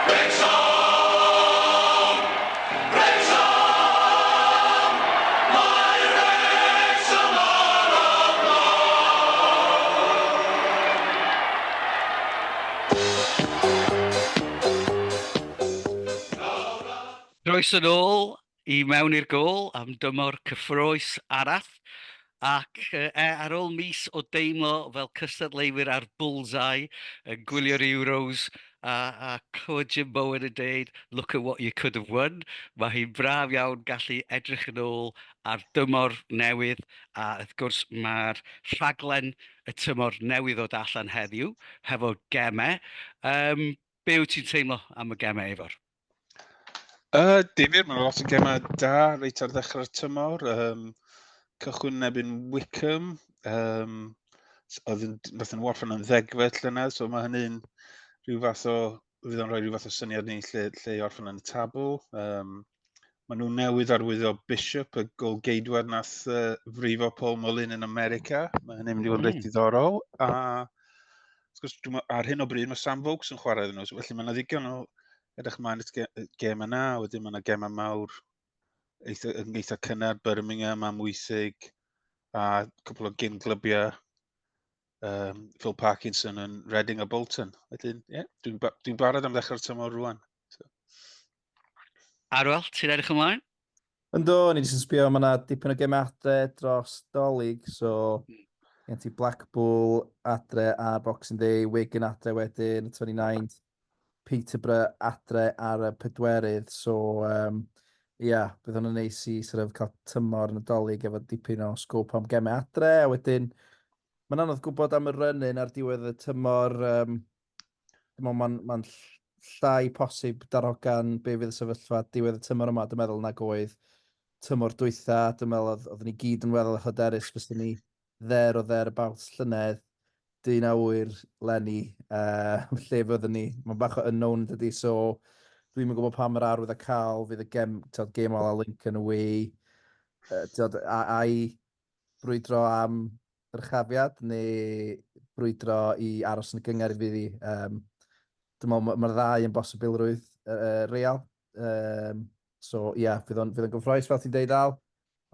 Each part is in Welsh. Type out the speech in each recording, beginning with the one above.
Wrecsam! Wrecsam! Mae Wrecsam ar y blaen! Croeso nôl i mewn i'r gôl am dymor cyffrous arall, ac e, ar ôl mis o deimlo fel cystadleuwyr ar bullseye yn gwylio'r Euros a, a clywed Jim Bowen yn deud "look at what you could have won", mae hi'n braf iawn gallu edrych yn ôl ar dymor newydd a wrth gwrs mae'r rhaglen y tymor newydd ddod allan heddiw hefo gemau. Um, be wyt ti'n teimlo am y gemau, Ifor? Difyr, mae'n lot o gemau da reit ar ddechrau'r tymor. Um, cychwyn yn erbyn Wickham, um, oedd yn, nath yn orffen yn ddegfed llynedd, so mae hynny'n rhyw fath o, fydd o'n rhoi rhyw fath o syniad ni lle, lle i orffen yn y tabl. Um, maen nhw newydd arwyddo Bishop, y golgeidwad nath uh, frifo Paul Mullin yn America. Mae hynny'n mynd i fod yn reit diddorol. A wrth gwrs, dwi'n ar hyn o bryd mae Sam Vokes yn chwarae iddyn nhw, so felly mae yna ddigon o edrych ymlaen at ge gêm yna, wedyn mae yna gemau mawr eitha, yn eitha cynnar, Birmingham, Amwythig, a cwpl o gyn glybiau, um, Phil Parkinson yn Reading a Bolton. Wedyn, ie, yeah, dwi'n ba dwi barod am ddechrau'r tymor rwan. So. Arwel, ti'n edrych ymlaen? Yndw, o'n i jyst yn sbio, mae yna dipyn o gemau adre dros Dolig, so gen ti Blackpool adre ar Boxing Day, Wigan adre wedyn, y 29th, Peterborough adre ar y pedwerydd, so um, ia, bydd hwn yn neis i sort of cael tymor Nadolig efo dipyn o sgôp am gemau adre, a wedyn mae'n anodd gwybod am y run-in ar diwedd y tymor, um, dwi'n meddwl mae'n ma llai posib darogan be fydd y sefyllfa diwedd y tymor yma, dwi'n meddwl, nag oedd tymor dwytha. Dwi'n meddwl oedd, oeddwn ni gyd yn weddol hyderus fyswn ni there or thereabouts llynedd, dyn a ŵyr leni, uh, lle fyddwn ni. Mae'n bach o unknown dydy, so dwi'n yn gwybod pa mor arwydd a cael fydd y gem, tod, gêm ola Lincoln away, uh, tod, a, ai brwydro am ddyrchafiad neu brwydro i aros yn y gynghrair fydd hi. Um, dwi'n meddwl mae'r ddau yn bosibilrwydd uh, real. Um, so ie, yeah, fydd o'n, fydd o'n gyffroes fel ti'n deud Al,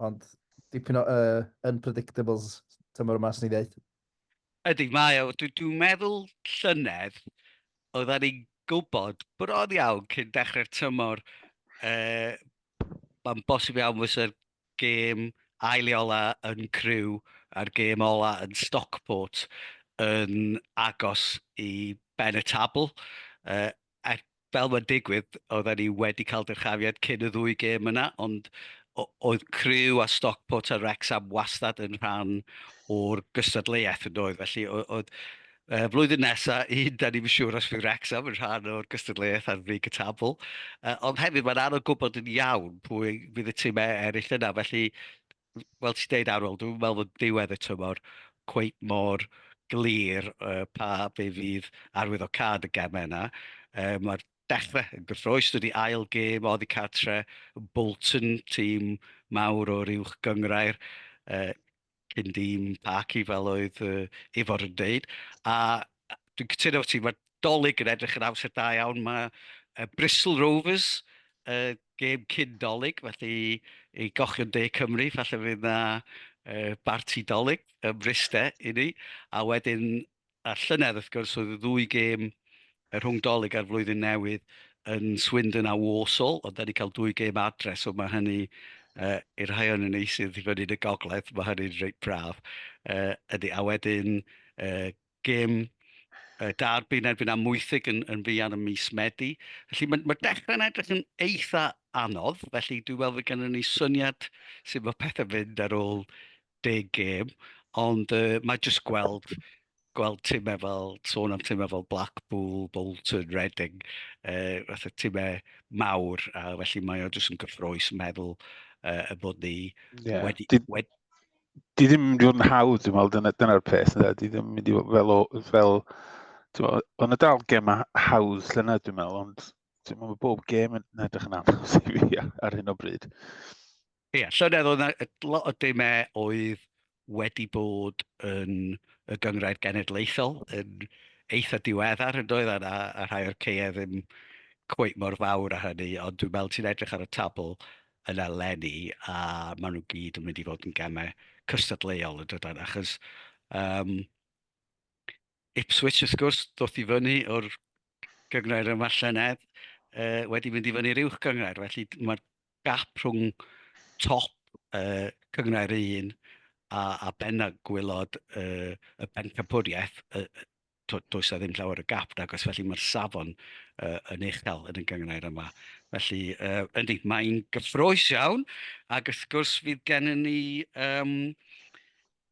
ond dipyn o uh, unpredictables tymor yma, swn i ddeud. Ydy, mae o. Dwi'n dwi meddwl llynedd, oedden ni'n gwybod bron iawn cyn dechrau'r tymor, uh, mae'n bosib iawn fysa'r gêm ail i ola yn Crewe a'r gêm ola yn Stockport yn agos i ben y tabl. Uh, er, fel mae'n digwydd, oedden ni wedi cael dyrchafiad cyn y ddwy gêm yna, ond oedd Crewe a Stockport a Wrexham wastad yn rhan o'r gystadleuaeth yn doedd. Felly oedd uh, flwyddyn nesaf, un, da ni'n siŵr os fydd Wrexham yn rhan o'r gystadleuaeth ar frig y tabl. Uh, ond hefyd mae'n anodd gwybod yn iawn pwy fydd y timau eraill yna. Felly, fel ti'n deud Arwel, dwi'n meddwl bod diwedd y tymor cweit mor glir uh, pa be fydd arwyddocâd y gemau yna. Uh, Mae'r dechrau yn gyffrous, dydy ail gêm oddi cartre, Bolton, tîm mawr o'r uwch gynghrair, uh, cyn dîm Parky fel oedd uh, Ifor yn deud. A dwi'n cytuno efo ti, mae Dolig yn edrych yn amser da iawn. Mae uh, Bristol Rovers, uh, gêm cyn Dolig, felly i gochion De Cymru, falle fydd na uh, barti Dolig ym Mryste i ni. A wedyn, a llynedd wrth gwrs, oedd y ddwy gêm rhwng Dolig a'r flwyddyn newydd yn Swindon a Walsall, ond da ni cael dwy gêm adre, so mae hynny uh, i'r rhai o'n ni sydd i fyny yn y gogledd, mae hynny'n reit braf. Uh, ydy, a wedyn uh, gêm uh, Derby yn erbyn Amwythig yn, yn fuan ym mis Medi. Felly mae'r mae dechrau'n edrych yn eitha anodd, felly dwi'n meddwl fod gennym ni syniad sut mae pethau'n fynd ar ôl 10 gêm, ond uh, mae jyst gweld gweld timau fel, sôn am timau fel Blackpool, Bolton, Reading, uh, fatha timau mawr, a felly mae o jyst yn gyffrous meddwl uh, y bod ni yeah. wedi... Di, wedi di ddim yn mynd i fod yn hawdd, dwi'n meddwl, dyna'r dyna peth, ynddo? Di ddim yn mynd i fod fel, o, fel ti'n meddwl, ond y dal gemau hawdd llynedd, dwi'n meddwl, ond ti'n meddwl, mae bob gêm yn edrych yn anodd i fi ar hyn o bryd. Ie, yeah, llynedd oedd 'na lot o dimau oedd wedi bod yn y gynghrair genedlaethol yn eitha diweddar yn doedd, a, a rhai o'r caeau ddim cweit mor fawr â hynny, ond dwi'n meddwl ti'n edrych ar y tabl yn eleni a maen nhw gyd yn mynd i fod yn gemau cystadleuol yn dydan, achos um, Ipswich wrth gwrs ddoth i fyny o'r gynghrair yma llynedd, uh, wedi mynd i fyny'r uwch gynghrair, felly mae'r gap rhwng top uh, cynghrair un a, a benna gwylod uh, y bencampwriaeth, uh, does na ddim llawer o gap nag oes, felly mae'r safon uh, yn uchel yn y gynghrair yma. Felly, uh, yndi, mae'n gyffrous iawn, ac wrth gwrs fydd gennym ni um,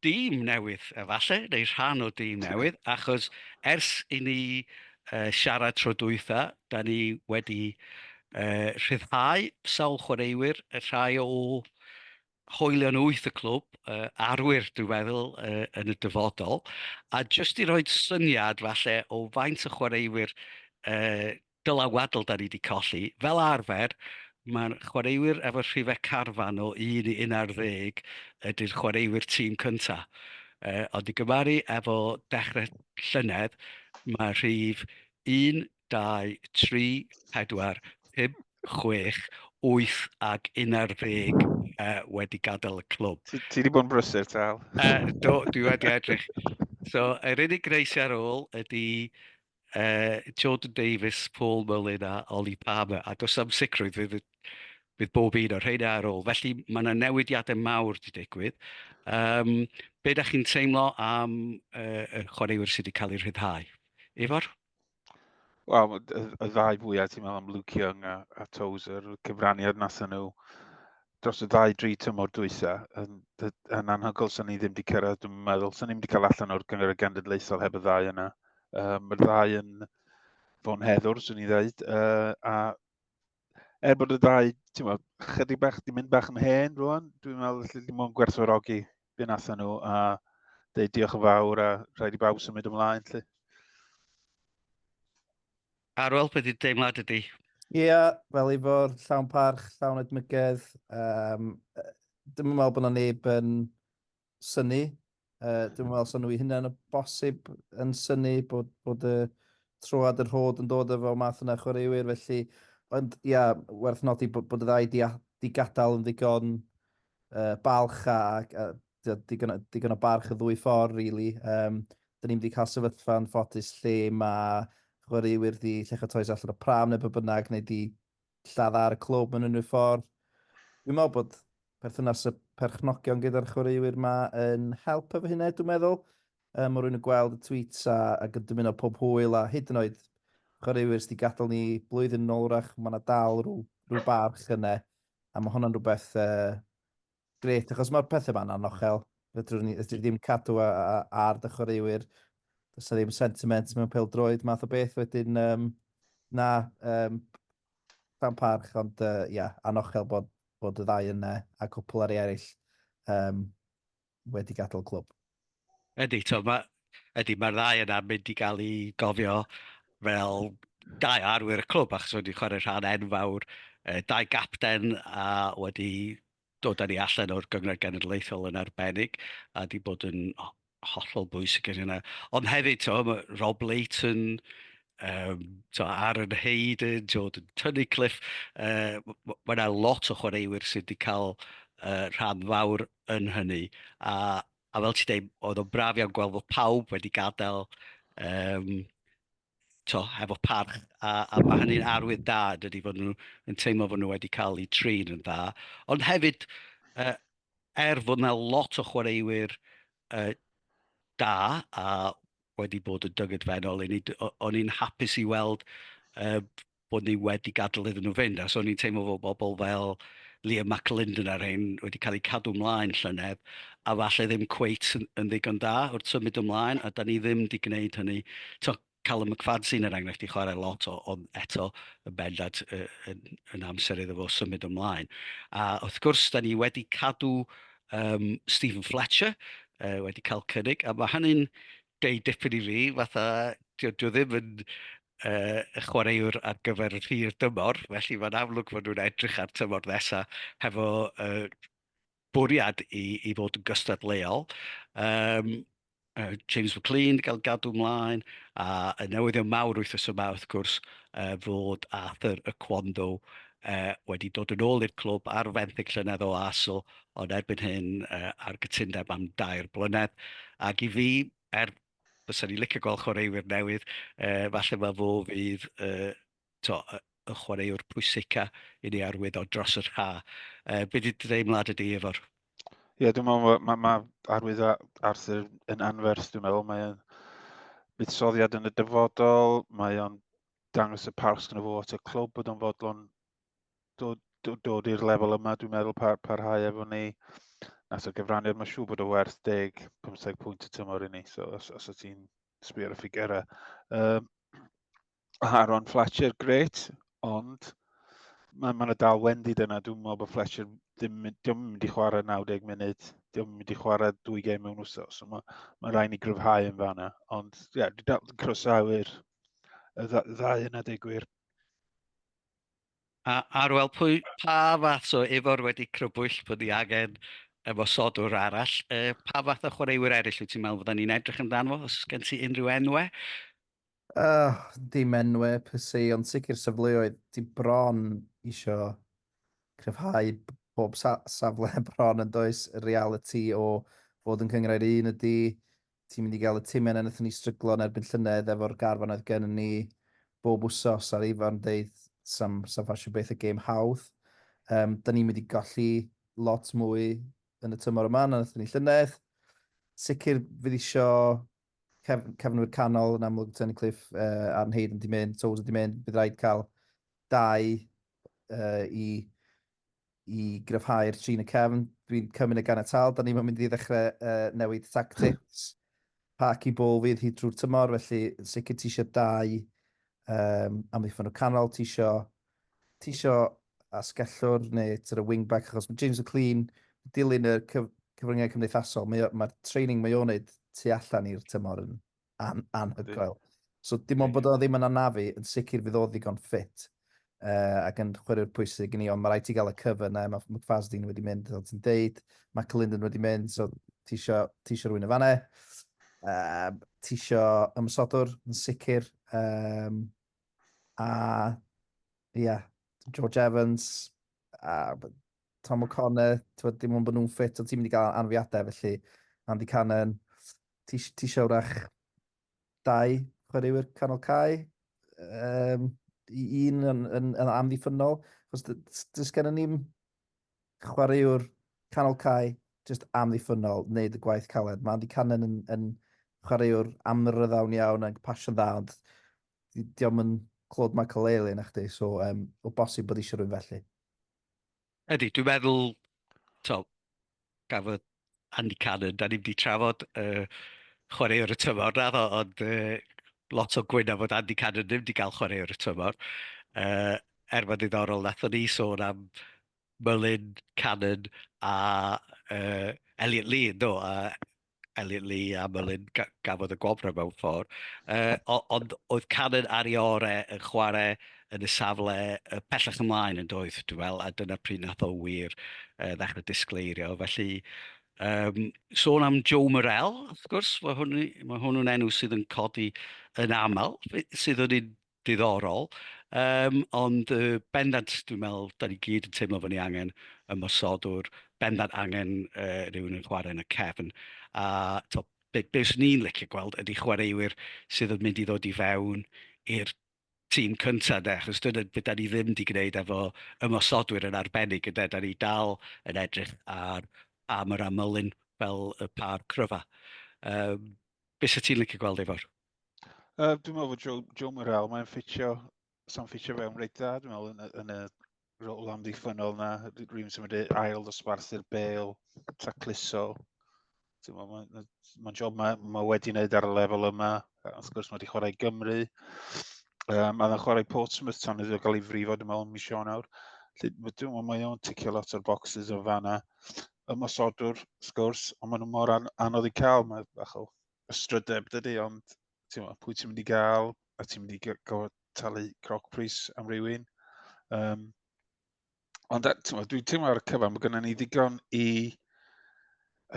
dîm newydd efallai, neu rhan o dîm newydd, achos ers i ni uh, siarad tro dwytha, da ni wedi uh, rhyddhau sawl chwaraewyr, y rhai o hoelion wyth y clwb, uh, arwyr dwi'n meddwl, uh, yn y dyfodol, a jyst i roi syniad falle o faint o chwaraewyr uh, dylanwadol da ni wedi colli, fel arfer, mae'r chwaraewyr efo rhifau carfan o 1 i 11 ydy'r chwaraewyr tîm cynta. Uh, ond i gymaru efo dechrau llynedd, mae rhif 1, 2, 3, 4, 5, 6, 8 ac 11 uh, wedi gadael y clwb. Ti, ti wedi bod yn brysur, Tal? Uh, do, dwi wedi edrych. So, yr unig reis ar ôl ydy uh, Jordan Davies, Paul Mullin a Ollie Palmer, a does am sicrwydd fydd, fydd bob un o'r rheina ar ôl. Felly mae yna newidiadau mawr wedi digwydd. Um, be da chi'n teimlo am uh, y chwaraewyr sydd wedi cael eu rhyddhau? Ifor? Wel, y, y ddau fwyaf ti'n meddwl am Luke Young a, a Tozer, y cyfraniad nath nhw dros y ddau dri tymor dwytha yn, yn anhygoel sy'n ni ddim wedi cyrraedd, dwi'n meddwl. Sy'n ni ddim wedi cael allan o'r gyngor genedlaethol heb y ddau yna. Um, Mae'r ddau yn fonheddwr, swn i ddweud. Uh, a er bod y ddau, ti'n meddwl, chydig bach, di mynd bach yn hen rwan, dwi'n meddwl allu dim ond gwerthfawrogi be nathon nhw a dweud diolch yn fawr a rhaid i bawb symud ymlaen. Lle. Arwel, beth yw'r deimlad ydy? Ie, yeah, fel i fod, llawn parch, llawn edmygedd. Um, Dwi'n meddwl bod yna neb yn synnu. Uh, dwi'n meddwl sy'n nhw i hunain o bosib yn synnu bod, bod y troad yr rhod yn dod efo math yna chwaraewyr, felly, ond ia, werth nodi bod, bod y ddau di, di gadael yn ddigon uh, balch a, a, a digon, digon o barch y ddwy ffordd, really. Um, Dyn ni'n wedi cael sefyllfa yn ffodus lle mae chwaraewyr di llechio toes allan o pram neu be bynnag, neu di lladd ar y clwb mewn unrhyw ffordd. Dwi'n meddwl bod perthynas y perchnogion gyda'r chwaraewyr ma yn help efo hynna, dwi'n meddwl. Um, mae rhywun yn gweld y tweets a, ac yn dymuno pob hwyl a hyd yn oed chwaraewyr sydd wedi gadael ni blwyddyn yn ôl wrach, mae yna dal rhyw, rhyw barch yna. A mae hwnna'n rhywbeth uh, grêt, achos mae'r pethau yma'n anochel. Fedrwn ni, fedrwn ni ddim cadw ar dy chwaraewyr. Does 'na ddim sentiment mewn pêl-droed math o beth. Wedyn, um, na, um, llawn parch, ond uh, ia, anochel bod, bod y ddau yna a cwpl ar ei eraill um, wedi gadael clwb. Ydy, to, ma, ydy, mae'r ddau yna mynd i gael ei gofio fel dau arwyr y clwb, achos wedi chwarae rhan enfawr, dau gapten a wedi dod â ni allan o'r Gynghrair Genedlaethol yn arbennig, a wedi bod yn hollol bwysig yn hynna. Ond hefyd, to, mae Rob Leighton, um, to, Aaron Hayden, Jordan Tunnicliffe, uh, mae yna lot o chwaraewyr sydd wedi cael uh, rhan fawr yn hynny. A, a fel ti'n dweud, oedd o'n braf iawn gweld fod pawb wedi gadael um, to, efo parch, a, a mae hynny'n arwydd da, dydy, fod nhw yn teimlo fod nhw wedi cael eu trin yn dda. Ond hefyd, uh, er fod yna lot o chwaraewyr uh, da a wedi bod yn dyngedfennol, o'n i'n hapus i weld uh, bod ni wedi gadael iddyn nhw fynd. A so o'n i'n teimlo fod bobl fel Liam McAlinden a'r rhain wedi cael eu cadw ymlaen llynedd, a falle ddim cweit yn, yn ddigon da wrth symud ymlaen, a da ni ddim wedi gwneud hynny. To, Callum McFadzean er enghraifft i chwarae lot o, ond eto yn bendant yn, yn amser iddo fo symud ymlaen. A wrth gwrs, da ni wedi cadw um, Stephen Fletcher, uh, wedi cael cynnig, a mae hynny'n deud dipyn i fi, fatha, dio, dio ddim yn uh, chwaraewr ar gyfer yr hir dymor, felly mae'n amlwg fod nhw'n edrych ar tymor nesaf hefo uh, bwriad i, i fod yn gystadleuol. Um, James McLean wedi cael gadw mlaen, a y newyddion mawr wythnos yma wrth gwrs fod Arthur Akwondo wedi dod yn ôl i'r clwb ar fenthyg llynedd o Arsenal, ond erbyn hyn ar gytundeb am 3 blynedd. Ac i fi, er fysa ni'n licio gweld chwaraewyr newydd, falle mae fo fydd to, y chwaraewr pwysica i ni arwyddo dros yr ha. Be di dy deimlad ydi, Ifor? Ie, yeah, dwi'n meddwl mae ma, ma arwyddo Arthur yn anferth, dwi'n meddwl. Mae'n buddsoddiad yn y dyfodol, mae o'n dangos y parch gyda fo at y clwb bod o'n fodlon dod, dod, dod i'r lefel yma, dwi'n meddwl, par, parhau efo ni. Nath o gyfraniad, mae'n siŵr bod o werth 10, 15 pwynt y tymor i ni, so os, os ti'n sbio ar y ffigurau. Um, Aaron Fletcher, grêt, ond mae ma 'na dal wendid yna. Dwi'n meddwl bod Fletcher ddim, ddim yn mynd i chwarae 90 munud, ddim yn mynd i chwarae dwy gêm mewn wsos, so mae, ma rhaid ni gryfhau yn fanna. Ond ie, yeah, dwi'n dal yn croesawu'r y ddau yna, deu gwir. A Arwel, pwy, pa fath o Ifor wedi crybwyll bod ni angen ymosodwr arall, e, pa fath o chwaraewyr eraill wyt ti'n meddwl fydda ni'n edrych amdano fo, os gen ti unrhyw enwau? Dim enwau per se, ond sicr safleoedd. Ti bron isio cryfhau bob sa safle bron yn does. Y reality o fod yn cynghrair un ydy, ti'n mynd i gael y timau yna wnaethon ni stryglo yn erbyn llynedd efo'r garfan oedd gennym ni bob wsos ar Ifan deud sam, sam ffasiwn beth y gêm hawdd. Um, da ni'n mynd i golli lot mwy yn y tymor yma na wnaethon ni llynedd. Sicr fydd isio cef, cefnwyr canol yn amlwg, Tunnicliffe, Aaron Hayden di mynd, Toes di mynd, bydd rhaid cael dau i, i gryfhau'r trin y cefn. Dwi'n cymryd y ganiataol, da ni'n mynd i ddechrau newid tactics. Parky ball fydd hi drwy'r tymor, felly sicr ti eisiau dau um, amddiffyn o canol, ti eisiau ti eisiau asgellwr neu sort of wing-back, achos mae James McLean, dilyn y cyf cyfryngau cymdeithasol, mae'r mae training mae o'n neud tu allan i'r tymor yn an anhygoel. So dim ond bod o ddim yn anafu, yn sicr fydd o ddigon ffit ac yn chwaraewr pwysig i ni, ond mae rhaid ti gael y cover na, mae McFadzean wedi mynd, fel ti'n deud, mae Calinden wedi mynd, so ti isio, ti isio rhywun y fanna. Ti isio ymosodwr yn sicr, um, a ie, yeah, George Evans, a Tom O'Connor, ti'n dim ond bod nhw'n ffit, ond ti'n mynd i gael anfiadau, felly Andy Cannon, ti, ti eisiau wrach dau chwaraewyr canol cae, um, i un yn, yn, yn amddiffynnol, achos does gennym ni'n chwaraewr canol cae, just amddiffynnol, wneud y gwaith caled. Mae Andy Cannon yn, yn chwaraewr amryddawn iawn ac pasio'n dda, ond diolch yn Claude Makelele na chdi, so um, o bosib bod eisiau rhywun felly. Ydy, dwi'n meddwl, to, gafodd Andy Cannon, da ni wedi trafod uh, chwaraewr y tymor na ddo, ond uh, lot o gwyno fod Andy Cannon ddim wedi cael chwaraewr y tymor. Uh, er mae'n ddiddorol, nathon ni sôn am Mullin, Cannon a uh, Elliot Lee, do, a Elliot Lee a Mullin gafodd y gwobrau mewn ffordd. Uh, ond oedd Cannon ar ei orau yn chwarae yn y safle uh, pellach ymlaen yn doedd, dwi'n meddwl, a dyna pryd nath o wir uh, ddechrau disgleirio. Felly, um, sôn am Joe Morrell, wrth gwrs, mae hwn, mae hwnnw'n enw sydd yn codi yn aml, sydd yn un diddorol, um, ond uh, bendant, dwi'n meddwl, da ni gyd yn teimlo fod ni angen ymosodwr, bendant angen uh, rhywun yn chwarae yn y cefn. A to, be, be swn i'n licio gweld ydy chwaraewyr sydd yn mynd i ddod i fewn i'r tîm cyntaf, de, achos dyna beth da ni ddim wedi gwneud efo ymosodwyr yn arbennig, ynde, da ni dal yn edrych ar Armour a Mullin fel y par cryfa. Um, be sy'n ti'n licio gweld, Ifor? Dwi'n meddwl fod Joe, Joe Morrell, mae'n ffitio, sa'n ffitio fewn reit dda, dwi'n meddwl, yn, yn y rôl amddiffynnol na, rhywun sy'n mynd i ail ddosbarthu'r bel, tacluso. Mae'n ma, ma, ma job mae ma wedi wneud ar y lefel yma. Wrth gwrs, mae wedi chwarae i Gymru. Um, a dda'n chwarae Portsmouth tan iddo gael ei frifo, dwi'n meddwl, mis Ionawr. Felly, dwi'n meddwl mae o'n ticio lot o'r boxes o fanna. Ymosodwr, wrth gwrs, ond maen nhw mor an anodd i cael. Mae bach o ystrydeb, dydy, ond ti'n meddwl, pwy ti'n mynd i gael, a ti'n mynd i gorfod talu croc pris am rywun. Um, ond ti'n meddwl, dwi'n teimlo ar y cyfan, mae gennym ni ddigon i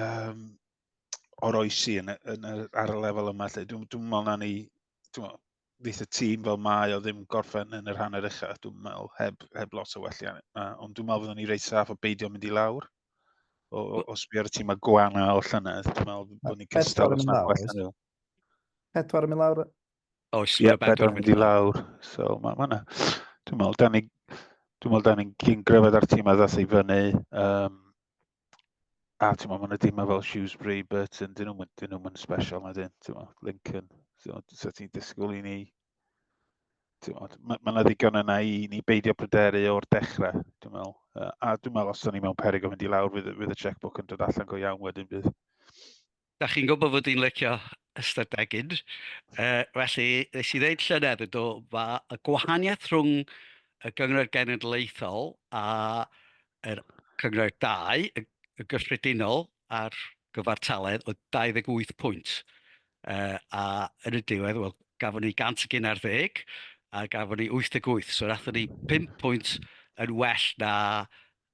um, oroesi yn, yn, yn, ar y lefel yma. Lle. Dwi'n dwi meddwl na ni, dwi'n meddwl, fydd y tîm fel mae o ddim gorffen yn yr hanner ucha, dwi'n meddwl, heb, heb lot o welliant. Ond dwi'n meddwl fyddwn ni reit saff o beidio mynd i lawr. O, o, o sbio ar y tîm a gwana o llynedd, dwi'n meddwl bod ni'n cystal os na gwella nhw. Pedwar yn mynd lawr? Oes, Ie, yeah, pedwar yn mynd i lawr. So, mae ma na. Dwi'n meddwl, da ni, dwi'n meddwl da ni'n gyn gryfed ar tîm a ddath i fyny. Um, a ti'n meddwl, mae yna dîmau fel Shrewsbury, Burton, dyn nhw'n dyn nhw'n special na dyn, ti'n meddwl, Lincoln. So, so ti'n disgwyl i ni, ti'n meddwl, mae ma yna ddigon yna i ni beidio pryderu o'r dechrau, dwi'n meddwl. A dwi'n meddwl os da ni mewn peryg o fynd i lawr, fydd, fydd y checkbook yn dod allan go iawn wedyn bydd. Da chi'n gwybod fod i'n licio ystadegyn, felly nes i ddeud llynedd yn do, mae y gwahaniaeth rhwng y Gynghrair Genedlaethol a yr Cynghrair 2 y, y gyffredinol a'r gyfartaledd oedd 28 pwynt. A yn y diwedd, wel, gafon ni 111 a gafon ni 88, so nathon ni 5 pwynt yn well na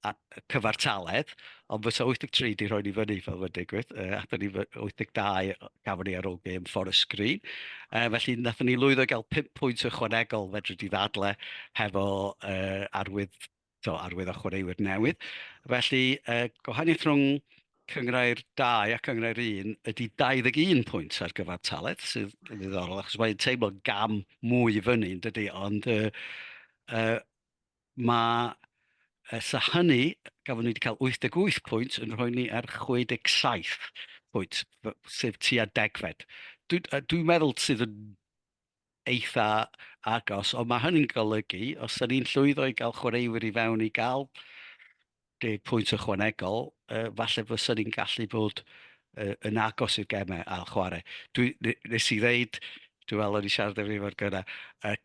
a cyfartaledd, ond fysa 83 di rhoi ni fyny fel mae'n digwydd. Athon ni 82 gafon ni ar ôl gêm Forest Green. Felly nathon ni lwyddo i gael 5 pwynt ychwanegol fedri di ddadle hefo arwydd, to, arwydd o chwaraewyr newydd. Felly gwahaniaeth rhwng Cynghrair 2 a Cynghrair 1 ydy 21 pwynt ar gyfartaledd, sydd yn ddiddorol, achos mae'n teimlo gam mwy i fyny, yn dydy, ond Mae, sa hynny, gafon ni wedi cael 88 pwynt yn rhoi ni ar 67 pwynt, sef tua degfed. Dwi'n dwi meddwl sydd yn eitha agos, ond mae hynny'n golygu, os da ni'n llwyddo i gael chwaraewyr i fewn i gael 10 pwynt ychwanegol, falle fysa ni'n gallu bod yn agos i'r gemau ail chwarae. Dwi, nes i ddeud, dwi'n meddwl o'n i siarad efo efo'r gynna,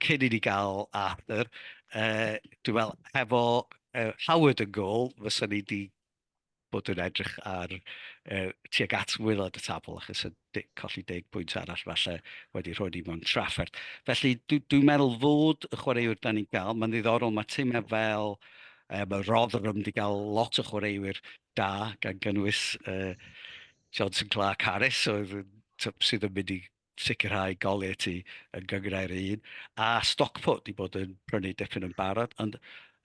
cyn i ni gael Arthur, dwi'n meddwl hefo Howard yn gôl, fysa ni wedi bod yn edrych ar tuag at waelod y tabl achos y colli 10 pwynt arall falle wedi rhoi ni mewn trafferth. Felly dwi'n dwi meddwl fod y chwaraewyr da ni'n gael, mae'n ddiddorol, mae timau fel mae Rotherham wedi cael lot o chwaraewyr da gan gynnwys Johnson Clark Harris oedd, sydd yn mynd i sicrhau goliau ti yn gynghrair un, a Stockport wedi bod yn prynu dipyn yn barod, ond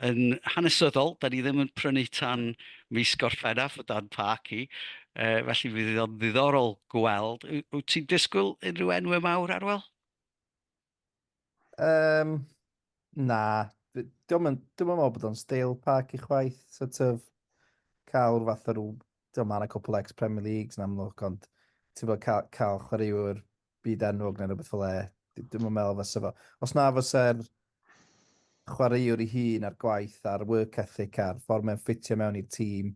yn hanesyddol, da ni ddim yn prynu tan mis Gorffennaf o dan Parky, felly fydd o'n ddiddorol gweld. Wyt ti'n disgwyl unrhyw enwau mawr, Arwel? Um, na, dwi'n meddwl bod o'n steil Parky chwaith, sort of, cael rhyw fath o rhyw Ti'n mae yna cwpl ex-Premier Leagues yn amlwg, ond ti'n bod cael, cael chwaraewr byd enwog neu rhywbeth fel e, dwi'n meddwl fysa fo. Os na fysa'r chwaraewr ei hun a'r gwaith a'r work ethic a'r ffordd mae'n ffitio mewn i'r tîm,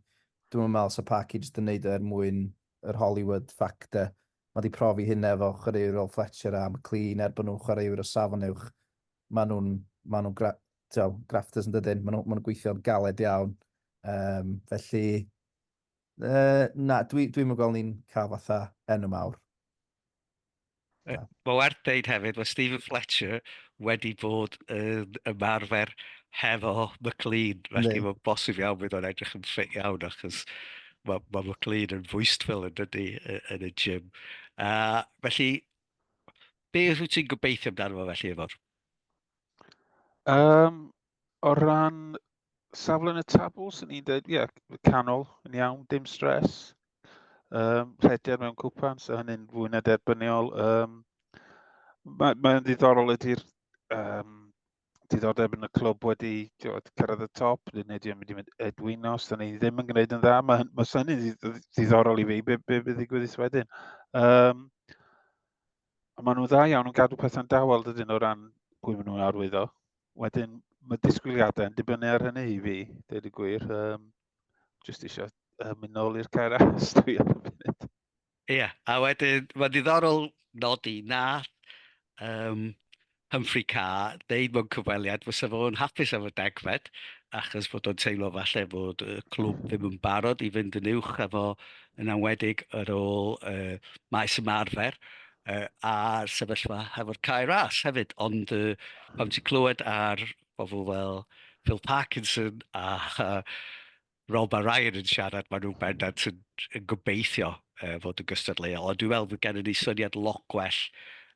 dwi'n meddwl sa Parky jyst yn neud o er mwyn yr Hollywood factor. Mae wedi profi hynna efo chwaraewyr fel Fletcher a McLean, er bod nhw'n chwaraewyr o safon uwch, maen nhw'n ma nhw gra, grafters yn dydyn, maen nhw'n ma nhw gweithio'n galed iawn. Um, felly, na, dwi'n dwi, dwi gweld ni'n cael fatha enw mawr. Mae werth deud hefyd, mae Stephen Fletcher wedi bod yn ymarfer hefo McLean, felly mae'n bosib iawn bydd o'n edrych yn ffit iawn, achos mae, mae McLean yn fwystfil yn dydy yn y gym. Felly, beth wyt ti'n gobeithio amdano fo felly, Ifor? Um, o ran safle yn y tabl, sy'n ni'n dweud, ie, yeah, canol yn iawn, dim stres. Um, rhediad mewn cwpan, so hynny'n fwy na derbyniol. Um, Mae'n mae ddiddorol ydy'r um, diddordeb yn y clwb wedi tiwod, cyrraedd y top, neu ydy o'n mynd i mynd edwino, os da ni ddim yn gwneud yn dda, mae, mae hynny'n ddiddorol i fi, be, be, be ddigwyddith wedyn. Um, a maen nhw'n dda iawn yn gadw pethau'n dawel dydyn o ran pwy maen nhw'n arwyddo. Wedyn mae disgwyliadau yn dibynnu ar hynny i fi, dweud y gwir. Um, just eisiau mynd nôl i'r cae ras dwi ar y funud. Ie, yeah, a wedyn mae'n ddiddorol nodi na um, Humphrey Carr ddeud mewn cyfweliad fysa fo'n hapus efo degfed, achos bod o'n teimlo falle bod y clwb ddim yn barod i fynd yn uwch efo yn enwedig ar ôl uh, maes ymarfer uh, a'r sefyllfa hefo'r cae ras hefyd. Ond uh, pan ti'n clywed ar bobl fel Phil Parkinson a Rob a Ryan yn siarad, maen nhw'n bendant yn, yn gobeithio fod yn gystadleuol. Ond dwi'n meddwl bod gennym ni syniad lot gwell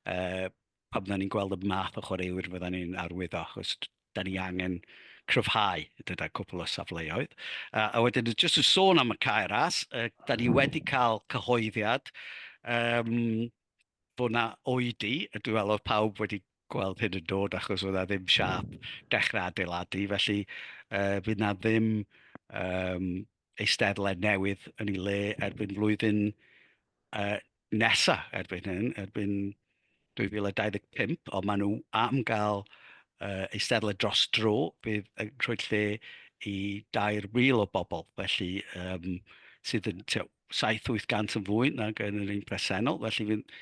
pan fyddan ni'n gweld y math o chwaraewyr fyddan ni'n arwyddo, achos da ni angen cryfhau gyda cwpl o safleoedd. A wedyn, jyst yn sôn am y Cae Ras, da ni wedi cael cyhoeddiad fod 'na oedi, a dwi'n meddwl oedd pawb wedi gweld hyn yn dod achos oedd 'na ddim siâp dechrau adeiladu, felly fydd 'na ddim eisteddle newydd yn ei le erbyn flwyddyn nesa erbyn hyn, erbyn 2025, ond maen nhw am gael eisteddle dros dro, bydd yn rhoi lle i 3,000 o bobl, felly sydd yn 7-800 yn fwy nag yn yr un presennol, felly fydd,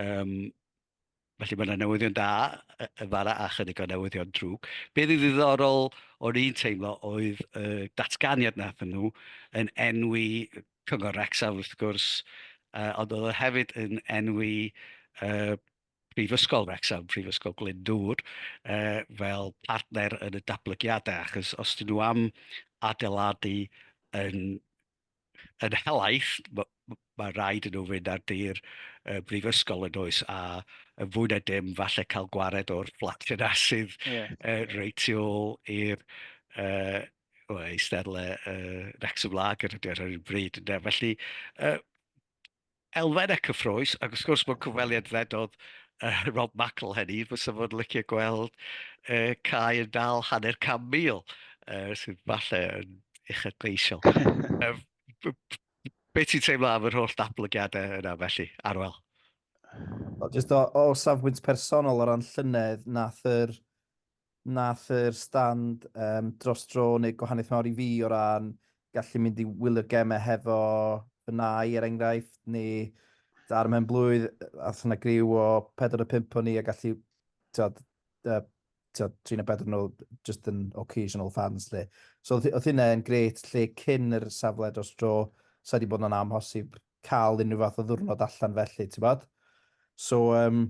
um, felly mae yna newyddion da yn fanna a chydig o newyddion drwg. Beth yw ddiddorol o'n i'n teimlo oedd y datganiad nath nhw yn enwi Cyngor Wrecsam wrth gwrs, ond oedd o hefyd yn enwi Prifysgol Wrecsam, Prifysgol Glyndŵr, fel partner yn y datblygiadau, achos os dyn nhw am adeiladu yn yn helaeth, mae rhaid i nhw fynd ar dir y brifysgol yn oes, a yn fwy na dim falle cael gwared o'r fflatiau yna sydd yeah. reit tu ôl i'r well, eisteddle Wrexham Lager ydy ar yr un bryd. Ynde? Felly, elfennau cyffrous, ac wrth gwrs mewn cyfweliad ddedodd Rob McElhenney fysa fo'n licio gweld cae yn dal 500,000, sydd falle yn uchelgeisiol. Be ti'n teimlo am yr holl datblygiadau yna felly, Arwel? Wel, jyst o, o safbwynt personol o ran llynedd, nath yr, nath yr stand um, dros dro wneud gwahaniaeth mawr i fi o ran gallu mynd i wylio'r gemau hefo fy nai, er enghraifft, neu ar ymhen blwydd, ath yna griw o 4 o 5 o ni a gallu, tyd, uh, tyd, 3 neu 4 nhw just yn occasional fans, lle. So oedd hynna yn grêt, lle cyn yr safle dros dro, sa wedi bod yn amhosib cael unrhyw fath o ddwrnod allan felly, ti'n bod? So, um,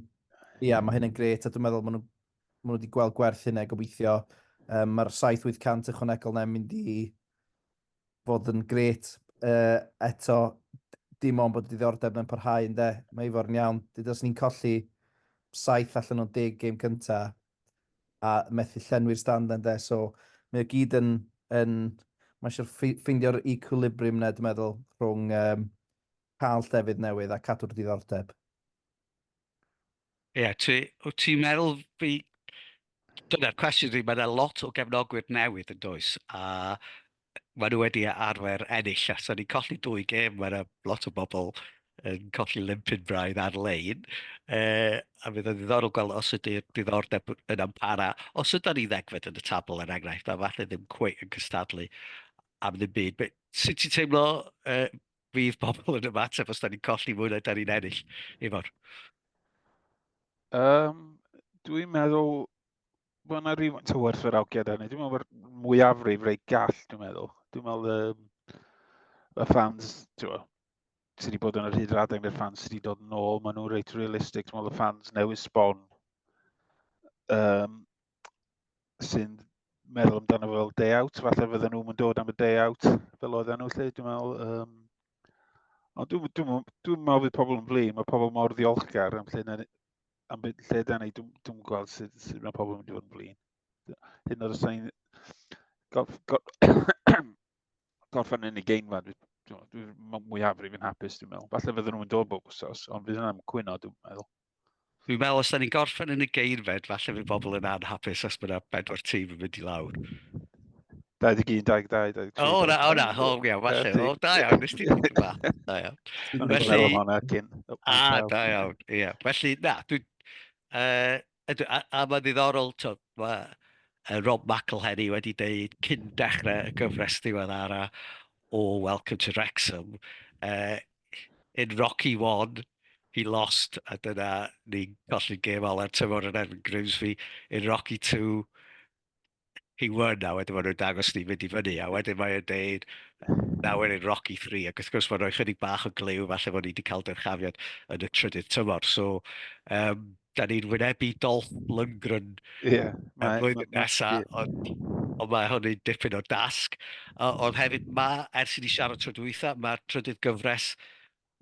ia, yeah, mae hyn yn grêt, a dwi'n meddwl maen nhw, maen nhw wedi gweld gwerth hynna, gobeithio. Um, Mae'r 7-800 ychwanegol na'n mynd i fod yn grêt. Eto, dim ond bod y diddordeb na'n parhau, ynde? Mae Ifor yn iawn. Dyd os ni'n colli 7 allan o'n 10 gêm cynta a methu llenwi'r stand ynde, so mae o gyd yn, yn mae eisiau ffeindio'r equilibrium na, dwi'n meddwl, rhwng um, cael llefydd newydd a cadw'r diddordeb. Ie, yeah, ti, wyt ti'n meddwl fi... Dyna'r cwestiwn dwi, mae yna lot o gefnogwyr newydd yn does, a maen nhw wedi arfer ennill, a so ni'n colli dwy gêm, mae yna lot o bobl yn colli limpyn braidd ar-lein, a fydd o'n ddiddorol gweld os ydy'r diddordeb yna'n para. Os ydy ni ddegfed yn y tabl er enghraifft, a falle ddim cweit yn cystadlu am ddim byd. But, sut ti'n teimlo fydd pobl yn ymateb os da ni'n colli mwy na da ni'n ennill, Ifor? Dwi'n meddwl bod yna rhywfaint o werthfawrogiad arni. Dwi'n meddwl bod mwyafrif reit gall, dwi'n meddwl. Dwi'n meddwl y fans, ti'n meddwl, sydd wedi bod yn yr hyd yr adeg neu'r fans sydd wedi dod yn ôl, maen nhw'n reit realistig. Dwi'n meddwl y fans newydd sbon sy'n meddwl amdano fel day out, falle fydden nhw'n dod am y day out fel oedden nhw lle, dwi'n meddwl. Ond dwi'n dwi, dwi, dwi meddwl fydd pobl yn flin, mae pobl mor ddiolchgar am lle, am lle da ni, dwi'n dwi gweld sut, sut mae pobl yn mynd i fod yn flin. Hyd yn oed os ni'n gorffen yn y geinfa, dwi'n dwi, dwi mwyafrif yn hapus, dwi'n meddwl. Falle fydden nhw'n dod bob wsos, ond fydd yna'n cwyno, dwi'n meddwl. Dwi'n meddwl os da ni'n gorffen yn y geirfed, falle fydd bobl yn anhapus os mae yna bedwar tîm yn mynd i lawr. 21, 22, 23. O, na, o, na, o, ia, falle. O, da iawn, nes ti ddim bach. Da iawn. Felly... Cyn. A, da iawn, ie. Felly, na, dwi... A, a mae'n ddiddorol, to, mae Rob McElhenney wedi deud cyn dechrau y gyfres ddiweddara o Welcome to Wrexham, in Rocky 1, he lost, a dyna ni'n colli'r gêm ola'r tymor yn erbyn Grimsby. In Rocky 2, he won, a wedyn maen nhw'n dangos ni fynd i fyny, a wedyn mae'n deud, now we're in Rocky 3, ac wrth gwrs mae'n rhoi chydig bach o glyw falle bod ni wedi cael dyrchafiad yn y trydydd tymor. So, da ni'n wynebu Dolph Lundgren yeah, y flwyddyn nesaf, ond... Ond mae hynny'n dipyn o dasg. Ond hefyd, mae, ers i ni siarad tro dwytha, mae'r trydydd gyfres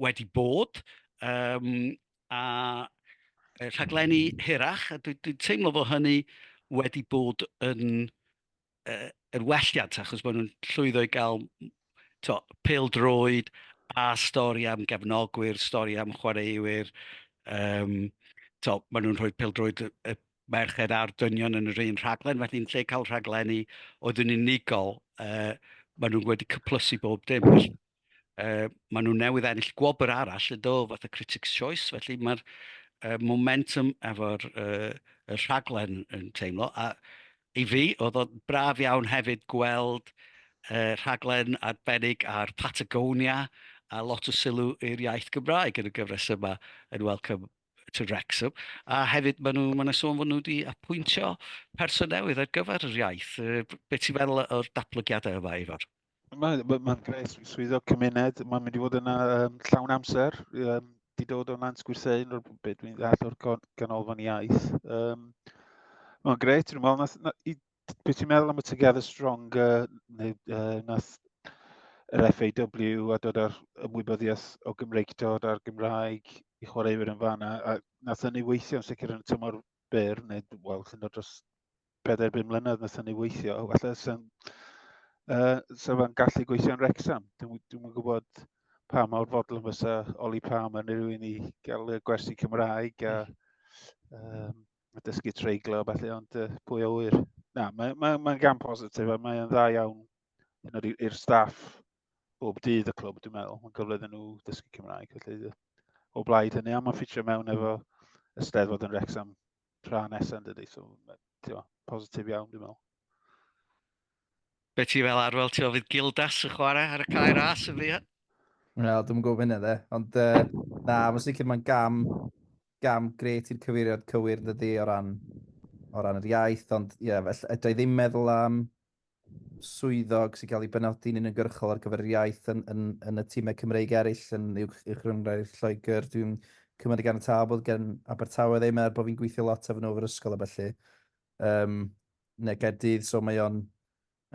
wedi bod. A rhaglenni hirach, a dwi'n dwi teimlo fod hynny wedi bod yn yr welliant, achos maen nhw'n llwyddo i gael to, pêl-droed a stori am gefnogwyr, stori am chwaraewyr. To, maen nhw'n rhoi pêl-droed y merched a'r dynion yn yr un rhaglen, felly yn lle cael rhaglenni oedd yn unigol, maen nhw wedi cyplysu bob dim. Felly, maen nhw newydd ennill gwobr arall yn do, fatha Critics' Choice, felly mae'r momentum efo'r y rhaglen yn teimlo. A i fi, oedd o'n braf iawn hefyd gweld rhaglen arbennig ar Patagonia a lot o sylw i'r iaith Gymraeg yn y gyfres yma yn Welcome to Wrexham. A hefyd maen nhw, maen nhw sôn fod nhw wedi apwyntio person newydd ar gyfer yr iaith. Be ti'n meddwl o'r datblygiadau yma, Ifor? Mae'n ma, ma grêt, swyddog cymuned, mae'n mynd i fod yna llawn amser, di dod o Nant Gwrtheyrn, o'r beth dwi'n ddall o'r ganolfan iaith. Mae'n grêt, dwi'n meddwl, nath, na, i, beth ti'n meddwl am y Together Stronger, neu nath yr FAW a dod â'r ymwybyddiaeth o Gymreictod a'r Gymraeg i chwaraewyr yn fanna, a nath hynny weithio yn sicr yn y tymor byr, neu, wel, hyd yn oed dros 4-5 mlynedd nath hynny weithio. Falle sy'n sa fo'n gallu gweithio yn Wrexham. Dwi'm dwi gwybod pa mor fodlon fysa Ollie Palmer neu rhywun i gael y gwersi Cymraeg a, a dysgu treiglo a falle, ond pwy a ŵyr. Na, mae'n mae, mae gam positif a mae'n dda iawn hyd yn oed i'r staff bob dydd y clwb, dwi'n meddwl. Mae'n gyfle iddyn nhw dysgu Cymraeg, felly o blaid hynny, a mae'n ffitio mewn efo y Steddfod yn Wrexham tra nesaf yn dydy, so ti'n positif iawn dwi'n meddwl. Be ti fel arwel, ti'n meddwl fydd Gildas yn chwarae ar y cae ras yn fuan? Wel, dwi'n gwybod hynny dde, ond na, mae'n sicr mae'n gam, gam gret i'r cyfeiriad cywir yn dydy o ran, o ran yr iaith, ond ie, yeah, felly, ydw i ddim meddwl am swyddog sy'n cael ei benodi'n uniongyrchol ar gyfer yr iaith yn, yn, yn y tîmau Cymreig eraill yn uwch, uwch gynghrair Lloegr. Dwi'n cymryd y ganiataol bod gen Abertawe ddim er bod fi'n gweithio lot efo nhw efo'r ysgol a felly. Um, neu Gaerdydd, so mae o'n...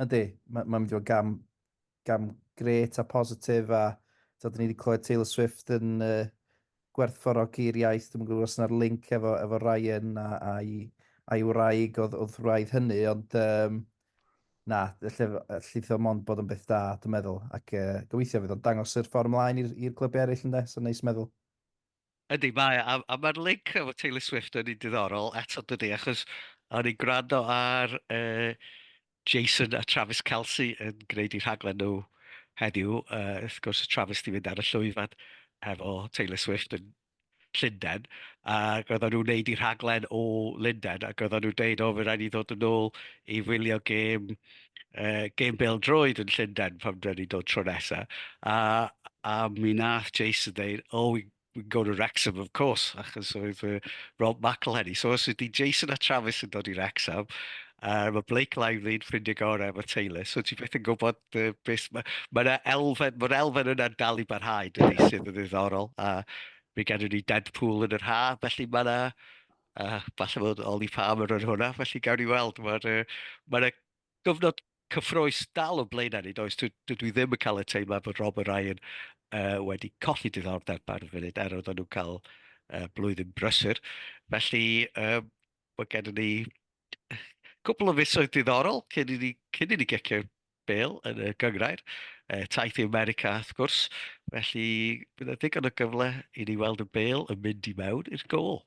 Ydy, mae'n ma mynd i fod gam, gam gret a positif a dod ni wedi clywed Taylor Swift yn gwerthfawrogi'r iaith. Dwi'm yn gwybod os yna'r link efo, efo Ryan a, a'i, a'i wraig oedd, oedd wraidd hynny, ond um, na, ellith o mond bod yn beth da, dwi'n meddwl. Ac gobeithio fydd o'n dangos yr ffordd ymlaen i'r clybiau eraill ynde, so neis meddwl. Ydy, mae, a, a mae'r link efo Taylor Swift yn un diddorol eto dydy, achos o'n i'n gwrando ar Jason a Travis Kelce yn gwneud eu rhaglen nhw heddiw. Wrth gwrs, Travis di fynd ar y llwyfan efo Taylor Swift yn Llundain, ac oedden nhw'n gwneud eu rhaglen o Lundain, ac oedden nhw'n deud, o, fe rhaid ni ddod yn ôl i wylio gêm, gêm bêl-droed yn Llundain pan dyn ni'n dod tro nesaf. A, a mi nath Jason ddeud, oh, we we go to Wrexham, of course, achos oedd Rob McElhenney. So os ydy Jason a Travis yn dod i Wrexham, mae Blake Lively'n ffrindiau gorau efo Taylor, so ti byth yn gwybod beth... Mae ma yna elfen, mae'r elfen yna'n dal i barhau, dydy, sydd yn ddiddorol. A mi gennym ni Deadpool yn yr ha, felly mae yna... falle bod Ollie Palmer yn hwnna, felly gawn ni weld. Mae'r ma yna gyfnod cyffrous dal o blaenau ni, does? Dydw i ddim yn cael y teimlad bod Robert Ryan wedi colli diddordeb ar y funud, er oedden nhw'n cael blwyddyn brysur. Felly, mae gennym ni cwpl o fisoedd diddorol cyn i ni, cyn i ni gicio'r bêl yn y gynghrair. Taith i America, wrth gwrs. Felly, bydd yna ddigon o gyfle i ni weld y bêl yn mynd i mewn i'r gôl.